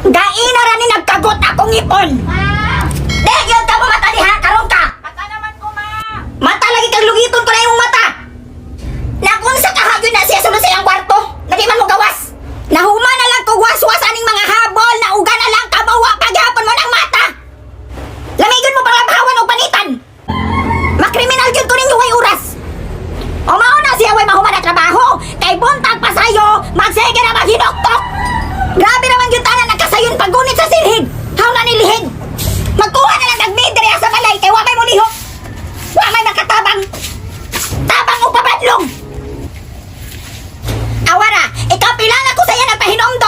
Gaina ra ni nagkagot akong ngipon. Di gyud ka mo mata diha karon ka. Mata naman ko, ma! Mata lagi kang lugiton ko na imong mata. Nakunsa ka gyud na siya sulod sa iyang kwarto. Na di man mo gawas. Nahuma na lang kog waswas aning mga habol, nauga na lang ka wa paghapon mo ng mata. Lamigon mo para bahawan og panitan. Makriminal gyud ko ninyo way oras. O mao na siya way mahuman na trabaho. Kay buntag pasayo, magsige na maghinuktok. Grabe naman gyud tanan nagkasayon paggunit sa silhig. Haw na nilihig. Magkuha na lang nagmid diri sa balay kay wa may mulihok. Wa may makatabang. Tabang o pabadlong. Awara, ikaw pila na ko sa iya nagpahinomdom.